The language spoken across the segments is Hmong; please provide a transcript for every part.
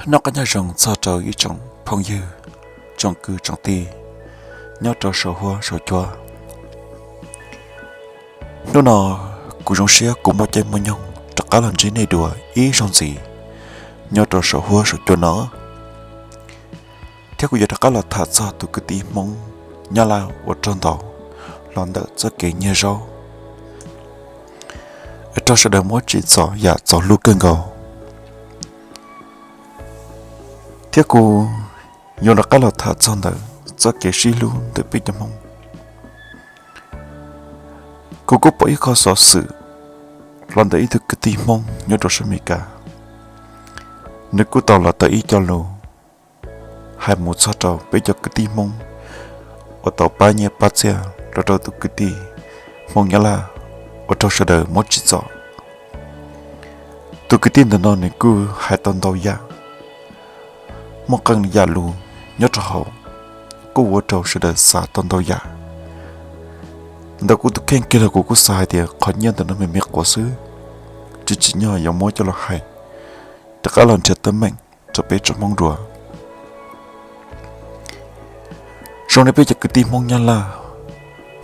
Noj qab nyob zoo txog rau ib tsoom phooj ywg, tsoom kwv tsoom tij nyob rau saum huab saum cua. Hnub no kuv zoo siab kuv muaj caij muaj nyoog rov qab los ntsib nej dua ib zaug ntxiv nyob rau saum huab saum cua no, thiab kuv yuav rov qab los tham txog tus kwv tij Hmoob Nyab Laj uas raug ntaus los ntawm txoj kev nyiag zaub, raug sawv daws muab tsim txom yam txaus hlub kawg nkaus. Thiab kuv yuav rov qab los tham txog ntawm txoj kev sib hlub ntawm peb cov Hmoob. Kuv kuj pom ib qho xov xwm los ntawm ib tug kwv tij Hmoob nyob rau sab Amelikas, nws kuj tau los tawm ib co lus hais mus txog rau peb cov kwv tij Hmoob uas tau pab nyiaj pab txiaj los rau tus kwv tij Hmoob Nyab Laj uas raug sawv daws muab tsim txom. Tus kwv tij ntawm no nws kuj hais tau ntau yam, muaj qee yam lus nyob rau hauv kuj ua rau sawv daws xav tau ntau yam. Ntawm kuv tus kheej kiag los kuv kuj xav hais tias qhov nyiaj ntawm no me me quav xwb, tsis tsim nyog yuav muab coj los hais rov qab los nrhiav teeb meem rau peb tsoom Hmoob dua. Zoo li peb cov kwv tij Hmoob Nyab Laj,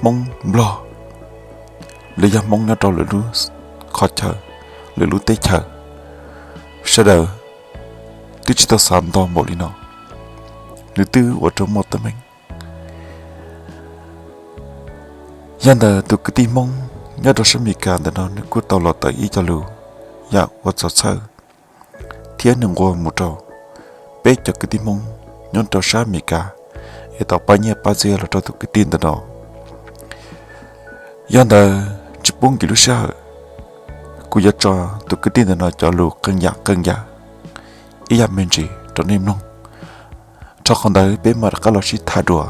Hmoob Nplog, los yog Hmoob nyob rau lwm lub qhov chaw, lwm lub teb chaws, sawv daws twb tsis tau xav ntau npaum li no, nws twb ua rau muaj teeb meem. Yog ntawm tus kwv tij Hmoob nyob rau sab Amelikas ntawm no nws kuj tau los tawm ib co lus yam ua txhaum txhawj, thiab nws nqua mus rau peb cov kwv tij Hmoob nyob rau sab Amelikas es tau pab nyiaj pab txiaj los rau tus kwv tij ntawm no. Yog ntawd tsis pub nkim lub sij hawm, kuv yuav tso tus kwv tij ntawm no cov lus qee yam qee yam, ib yam me ntsis rau nej mloog. Dhau qhov ntawd peb mam rov qab los sib tham dua.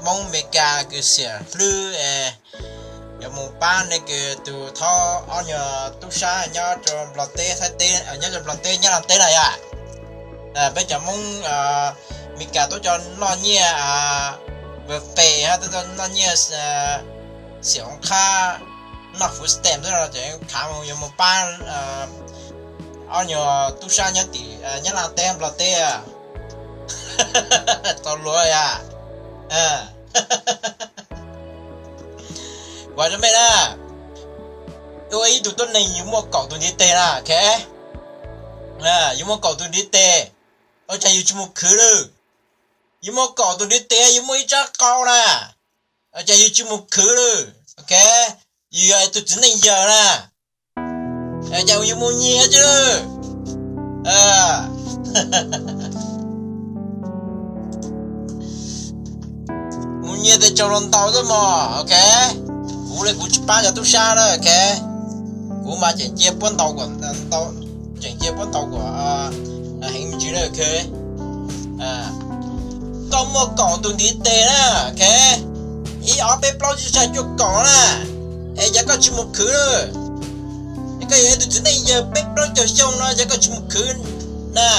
Hmoob Meskas kws xiam hlwb, yuav mus pab nej kws tus thov ob nyuag tub sab nyob rau Nplog teb, Thaib teb, nyob rau Nplog teb, Nyab Laj teb na yom. Peb cov Hmoob Meskas tuaj coj noj nyiaj, pem tuaj coj noj nyiaj xiam hoo qhab, noj food stamp xwb no ces khav mus yuav mus pab ob nyuag tub sab nyob tim Nyab Laj teb, Nplog teb. Tau luag yom. Kuv hais rau mej na, ua ib tug tuab neeg yus muaj kaum tus ntiv tes na, ok, yus muaj kaum tus ntiv tes, ua cas yus tsis mus khwv lawm? Yus muaj kaum tus ntiv tes, yus muaj ib tsab qau na, ua cas yus tsis mus khwv lawm? Ok, yus yog tus txiv neej yawg na, cas yus mus nyiag tsi lawm? Mus nyiag tes tsaus los ntaus xwb mog, ok. Kuv li kuv tsis pab cov tub sab na, ok. Kuv mas tseem cia puab ntaus, tseem cia puab ntaus kom heev me ntsis na, ok. Koj muaj kaum tus ntiv tes na, ok, ib ob peb plaub tsib rau cuaj kaum na, es cas koj tsis mus khwv lawm? Es koj yog tus txiv neej yawg peb plaub caug xyoo no cas koj tsis mus khwv na?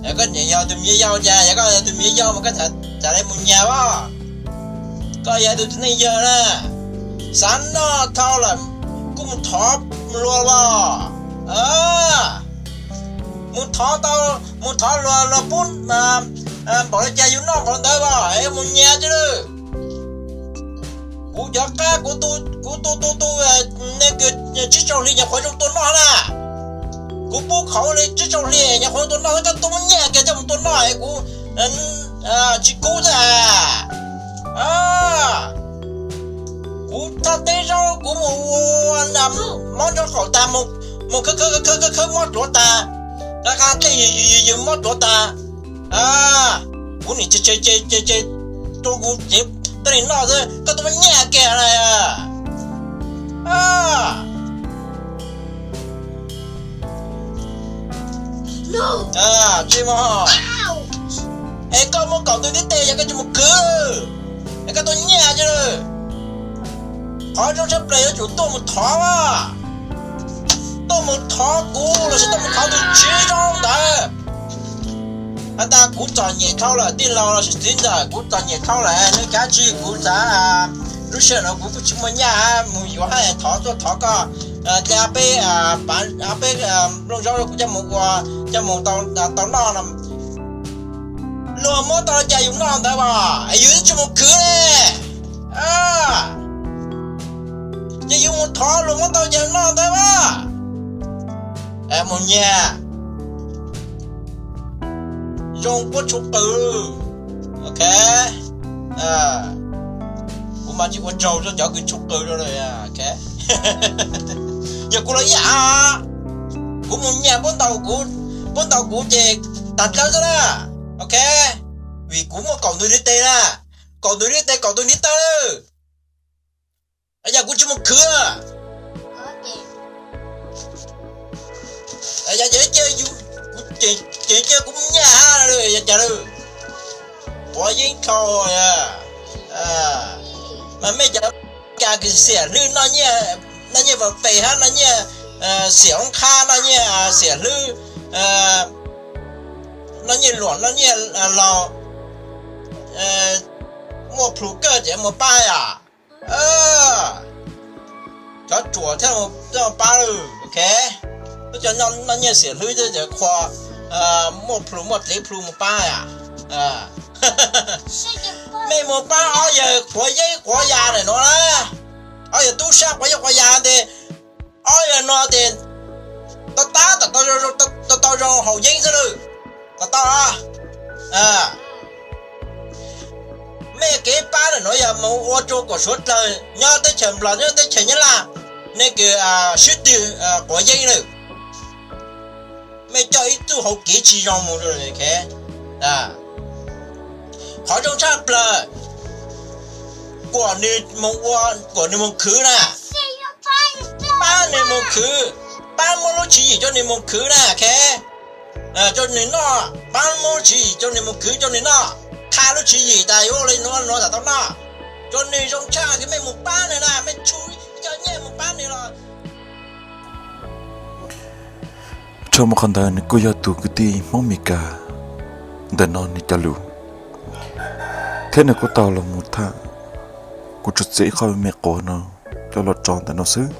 Yog koj yog tus me nyuam yaus cas, yog koj yog tus me nyuam yaus mas koj txawm li mus nyiag os. Koj yog tus txiv neej yawg na, xav noj dhau lawm kuj mus thov luag los. Mus thov tau, mus thov luag, luag pub npaum li cas yus noj npaum ntawd os, es mus nyiag tsi lawm. Kuv cov qab, kuv tu tu tu tu, nej kws tsib rau hli nyuam qhuav zoo tua noj na. Kuv pub qhauv li tsib rau hli nyuam qhuav tua noj, koj tuaj muab nyiag kiag coj mus tua noj es kuv tsis kub xwb a. Kuv thaj teb zaub kuv mus ua mob nraub qaum tag, mus khawb khawb khawb mob tuav tag, qab qab dlej yws mob tuav tag. Kuv nim tseg tseg tseg tseg rau kuv cev tuab neeg noj xwb, koj tuaj muab nyiag kiag na. Tsis, es koj muaj kaum tus ntiv tes yog koj tsis mus khwv, es koj tuaj nyiag tsi lawm. Qhov zoo tshaj plaws yuav tsum tuaj mus thov, tuaj mus thov kuv lossis tuaj mus thov tus tswv zov ntawd. Has tas kuv txom nyem dhau lawm tij laug lossis txiv ntxawm, kuv txom nyem dhau lawm, nej kav tsij, kuv xav, lub sij hawm no kuv kuj tsis muaj nyaj mus yuav hab thov tuaj thov koj Peb, peb nplooj zaub kuv coj mus ua, coj mus tau noj no, luag muab tau li cas yus noj ntawd as, yus twb tsis mus khwv li. Ces yus mus thov luag muab tau li cas noj ntawd as. Mus nyiag zoo puab tshuj qws. Ok, kuv mas tsis ua tsaug rau cov kws tshuj qws rau. Yog kuv los ib yam, kuv mus nyiag puab ntaus kuv ces tag dlawb xwb na. Ok, vim kuv muaj kaum ntug ntiv tes na, kaum ntug ntiv tes kaum ntug ntiv taw. Yog kuv tsis mus khwv, yog ces cia kuv mus nyiag, yog cas, quav yeeb dhau. Mas mej cov Amelikas kws xiam hlwb, noj nyiaj vam pes hab noj nyiaj xiam oob qhab, noj nyiaj xiam hlwb, noj nyiaj luam noj nyiaj laug, muaj plhus kawg ces mus pab yom. Cov ruam thiaj pab lawm. Ok, lub cov noj nyiaj xiam hlwb thiab cov qhua muaj plhus muaj dlev plhu mus pab. Mej mus pab ob yawg quav yeeb quav ya ntawm no na, ob yawg tub sab quav yeeb quav ya tes, ob yawg no tes tau tab tom tau zoo haus yeeb xwb lawm. Tau tau, mej kev pab ntawm no yog mus ua rau kom suav dlawg nyob teb chaws Nplog nyob teb chaws Nyab Laj, nej kws swb twg quav yeeb lawm, mej coj ib txuj hauv kev tsis zoo mus. Qhov zoo tshaj plaws, kuam nws mus ua, kuam nws mus khwv na, pab nws mus khwv, pab muab lub tswv yim rau nws mus khwv na. Ok, rau nws noj, pab muab lub tswv yim rau nws mus khwv rau nws noj, qha lub tswv yim tas yuav ua li nuav nuav tas tau noj, rau nws zoo tshaj kws mej mus pab nws na, mej tshum cov nyiaj mus pab nws los. Rau mus qhov ntawd nws kuj yog tus kwv tij Hmoob Mes Kas ntawm no nws cov lus, thiab nws kuj tau los mus tham. Kuv tsuas txiav ib qho me me quav no coj los tso ntawm no xwb.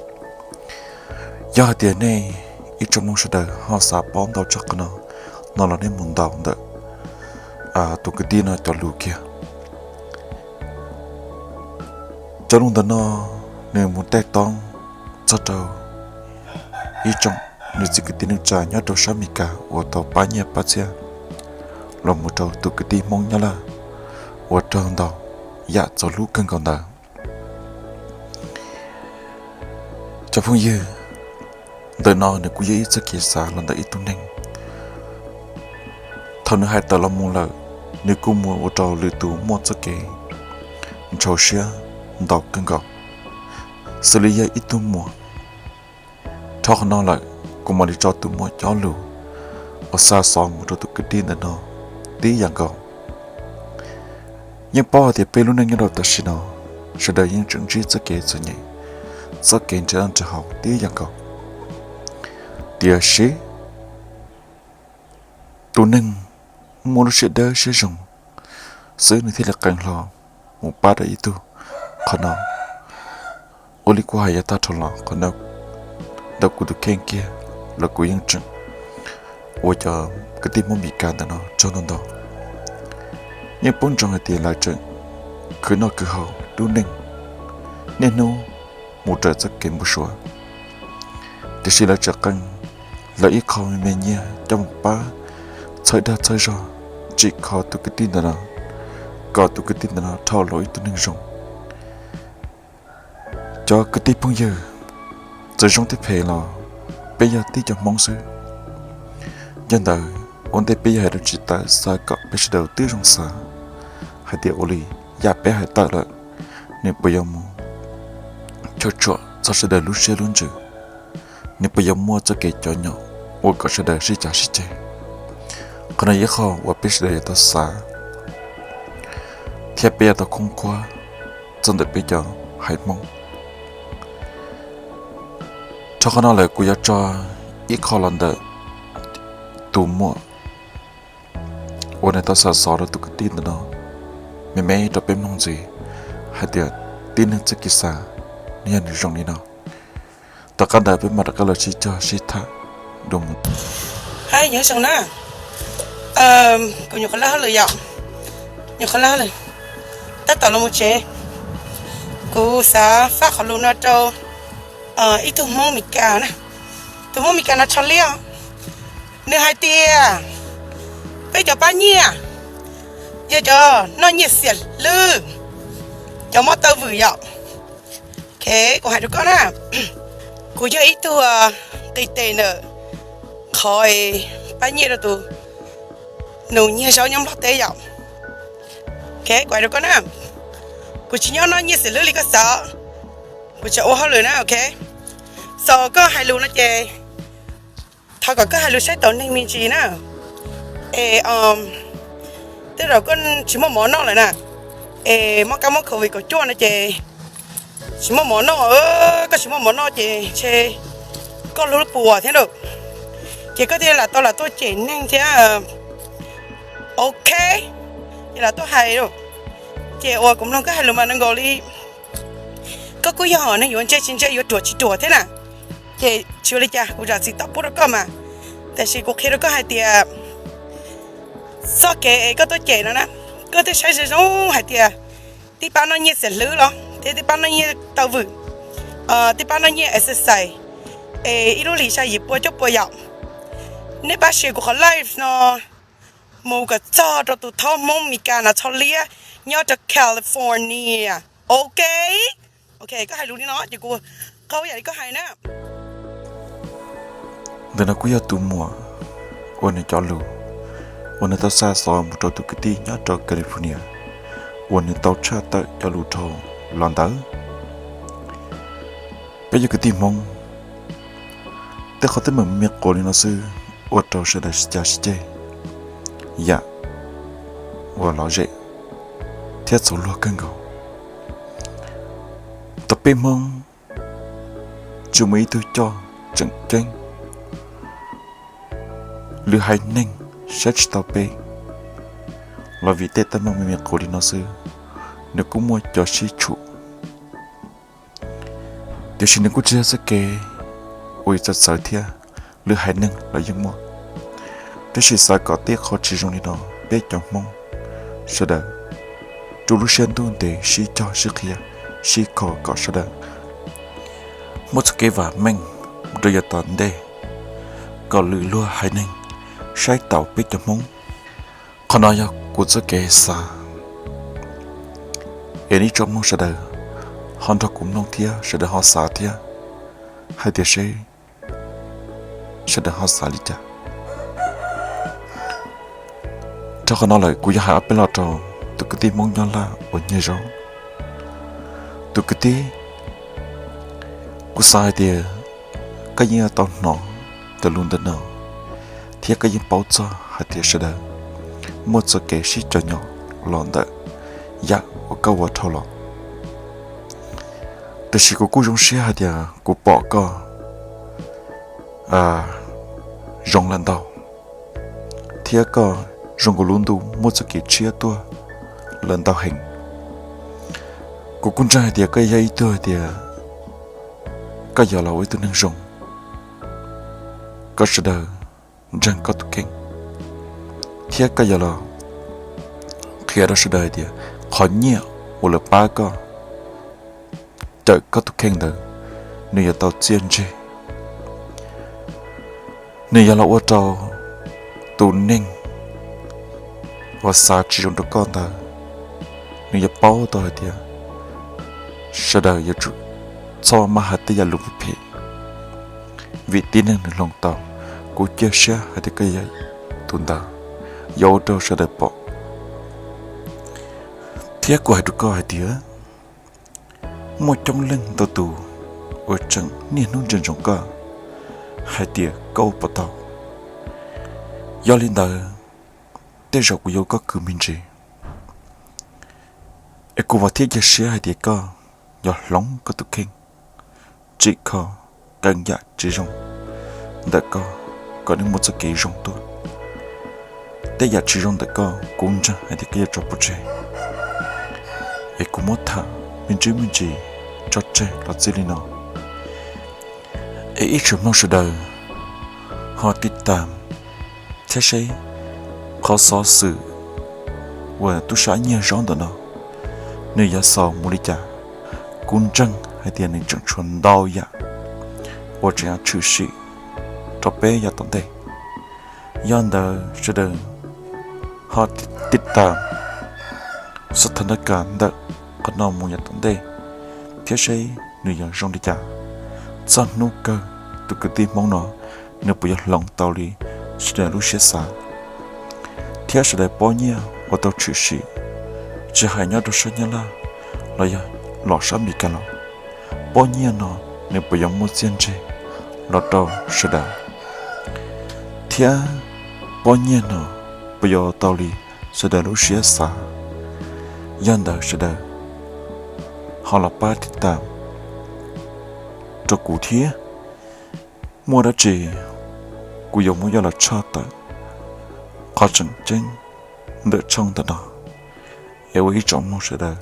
Yog hais tias nej ib tsoom Hmoob sawv daws ho xav paub ntau tshaj qhov no, no los nej mus ntaus ntawm tus kwv tij no cov lus kiag. Cov lus ntawm no nws mus taij toob txog rau ib tsoom nws txiv kwv tij neej tsa nyob rau sab Mes Kas uas tau pab nyiaj pab txiaj los mus rau tus kwv tij Hmoob Nyab Laj uas raug ntaus yam txaus hlub kawg nkaus ntawd. Cov phooj ywg, ntawm no nws kuj yog ib txoj kev xav los ntawm ib tug neeg. Thaum nws hais tawm los mus lawm, nws kuj mus ua rau lwm tus muaj txoj kev ntshau siab ntau kawg nkaus, xws li yog ib tug muam. Dhau qhov no lawm, kuv mam li tso tus muam cov lus uas xa xov mus rau tus kwv tij ntawm no tib yam nkaus. Yeej paub hais tias peb lub neej nyob rau tam sim no, sawv daws yeej tseem ntsib txoj kev txom nyem, txoj kev nrhiav noj nrhiav haus tib yam nkaus. Tiam sis tus neeg muaj lub siab dawb siab zoo xwb nws thiaj li qee hlo mus pab rau ib tug. Qhov no ua li kuv hais yav tag dhau los, qhov ntawd kuv tus kheej kiag los kuv yeej tseem ua cov kwv tij Hmoob Mes Kas ntawm no tsaug ntau ntau. Yeej paub ntsoov hais tias lawv tseem khwv noj khwv haus lub neej niaj hnub mus raws txoj kev npau suav, tiam sis lawv tseem qee lawv ib qho me me nyiaj coj mus pab txhawb dag txhawb zog tsim kho tus kwv tij ntawm no, kom tus kwv tij ntawm no dhau los ib tug neeg zoo. Cov kwv tij phooj ywg, txawm zoo thiab phem los peb yog tib co Hmoob xwb. Yog ntawd ua ntej peb yuav hais lus tsis tawm, xav kom peb sawv daws twb zoo xav hais tias ua li yam peb hais tawm lawm, nws puas yuav mus cuam tshuam txog sawv daws lub siab lub ntsws, nws puas yuav muaj txoj kev cov nyom ua kom sawv daws sib cav sib ceg. Qhov no yog ib qho uas peb sawv daws yuav tau xav thiab peb yuav tau khoob khuab txog ntawm peb cov haiv Hmoob. Dhau qhov no lawm kuv yuav tso ib qho los ntawm tus muam uas nws tau xa xov rau tus kwv tij ntawm no me me rau peb mloog ntxiv hais tias tib neeg txoj kev xav nws yog nws zoo li no. Tom qab ntawd peb mam rov qab los sib cog sib tham dua mus. Hais nyob zoo na, kuv nyuam qhuav laj hauj lwm yom, nyuam qhuav laj hauj lwm, tab tom los mus tsev. Kuv xav faj qhov lus no rau ib tug Hmoob Mes Kas na, tus Hmoob Mes Kas no tsho liab. Nws hais tias peb cov pab nyiaj yog cov noj nyiaj xiam hlwb, cov mob taw vwm yom. Ok, kuv hais rau koj na, kuv yog ib tug nqis tes ntawm qhov pab nyiaj rau tus nus nyiag zaub nyob Nplog teb yom. Ok, kuv hais rau koj na, kuv tsis nyob noj nyiaj xiam hlwb li koj xav, kuv tseem ua hauj lwm na, ok. So koj hais lus no ces thov kom koj hais lus saib taus neeg me ntsis na. Es tej zaum koj tsis muaj mov noj lawm na, es mob kab mob covid kaum cuaj no ces tsis muaj mov noj, koj tsis muaj mov noj ces ntshe koj hlub puas thiab lauj. Ces koj thiaj lam tau lam tuaj cem neeg thiab. Ok, ces lam tuaj hais lauj. Ces uas kuv mloog koj hais lus mas zoo nkaus li koj kuj yog neeg yuav ntse tsis ntse, yuav ruam tsis ruam thiab na. Ces tsis ua li cas, kuv zam txim tau pub rau koj mas. Tiam sis kuv qhia rau koj hais tias txoj kev es koj tuaj cem no na, koj twb saib zoo zoo hais tias tib pab noj nyiaj xiam hlwb los thiab tib pab noj nyiaj taw vwm, tib pab noj nyiaj exercise, es ib lub hlis xya yim pua cuaj pua yom. Nej pab share kuv qhov live no mus kom txog rau tus thaub Hmoob Mes Kas no tsho liab nyob rau California. Ok, ok, koj hais lus li no ces kuv qhau yam li koj hais na. Ntawm no kuj yog tus muam uas nws cov lus uas nws tau xa xov mus rau tus kwv tij nyob rau California uas nws tau tshaj tawm cov lus dhau los ntawd. Peb cov kwv tij Hmoob, tej qhov teeb meem me quas li no xwb ua rau sawv daws sib cav sib ceg yam uas lom zem thiab txaus luag kawg nkaus. Tau peb Hmoob tsis muaj ib tug coj tseem ceeb, lwm haiv neeg saib tsis taus peb los vim tej teeb meem me me quas li no xwb, nws kuj muaj cov sib tshuam. Tiam sis nws kuj tsis yog txoj kev uas yus txawv txawv thiab, lwm haiv neeg los yeej muaj. Tab sis xav kom tej qhov tsis zoo li no peb cov Hmoob sawv daws rau lub siab ntuj ntev sib cog sib qhia, sib kho kom sawv daws muaj txoj kev vam meej rau yav tom ntej, kom lwm luag haiv neeg saib taus peb cov Hmoob. Qhov no yog kuv txoj kev xav, es ib tsoom mloog sawv daws ho nrog kuv mloog thiab sawv daws ho xav thiab hais tias seb sawv daws ho xav li cas. Rau qhov no lawm kuv yuav hais ob peb lo rau tus kwv tij Hmoob Nyab Laj uas nyiag zaub. Tus kwv tij, kuv xav hais tias koj yeej tau hnov ntawm lus ntawm no, thiab koj yeej paub txog hais tias sawv daws muaj txoj kev sib cov nyom los ntawm yam uas koj ua dhau los. Tiam sis kuv kuj zoo siab hais tias kuv pom koj zoo lawm ntau, thiab koj zoo nkaus lub ntuj muaj txoj kev tshiab tuaj lawm ntau heev. Kuv kuj ntseeg hais tias koj yog ib tug hais tias koj yog los ua ib tug neeg zoo, kom sawv daws ntseeg koj tus kheej, thiab koj yog los qhia rau sawv daws hais tias qhov nyiaj uas lawv pab koj cawm koj tus kheej ntawd, nws yuav tau txiaj ntsig. Nws yog los ua rau tus neeg uas xav tsis zoo rau koj ntawd, nws yuav paub tau hais tias sawv daws yuav tsum txhob maj hais tej yam lus phem, vim tib neeg nws hloov tau. Kuv cia siab hais tias koj yog tus ntawd, yuav ua rau sawv daws pom. Thiab kuv hais rau koj hais tias muaj coob leej ntau tus uas tseem niaj hnub ntsia ntsoov koj hais tias koj ua puas tau. Yog li ntawd, tej zaum kuv yuav ua koj kwv me ntsis, es kuv vam thiab cia siab hais tias koj yuav hloov koj tus kheej, tsim kho qee yam tsis zoo ntawm koj kom nej muaj txoj kev zoo tuaj. Tej yam tsis zoo ntawm koj kuv ntseeg hais tias koj yuav tso pov tseg, es kuv muab tham me ntsis me ntsis tso tseg los txij li no. Es ib tsoom mloog sawv daws ho tiv tam thiab saib qhov xov xwm uas tub sab Nyiaj Zaub ntawm no nws yuav xaus mus li cas. Kuv ntseeg hais tias nws tseem tshuav ntau yam uas tseem yuav tshwm sim rau peb yav tom ntej. Yog ntawd sawv daws ho tiv tam xov thas na kas ntawm qhov no mus yav tom ntej thiab saib nws yuav zoo li cas. Txog hnub kawg tus kwv tij Hmoob no nws puas yuav hloov tau li sawv daws lub siab xav, thiab sawv daws pob nyiaj uas tau tshwm sim tsis hais nyob rau sab Nyab Laj los yog los sab Npis Kas los, pob nyiaj no nws puas yuav muaj txiaj ntsig los rau sawv daws, thiab pob nyiaj no puas yuav tau li sawv daws lub siab xav. Yog ntawd sawv daws ho los pab tiv tam rau kuv thiab. Muaj dab tsi kuv yuav muab coj los tshaj tawm qhov tseem ceeb ntawm tshooj ntawm no, es ua ib tsoom mloog sawv daws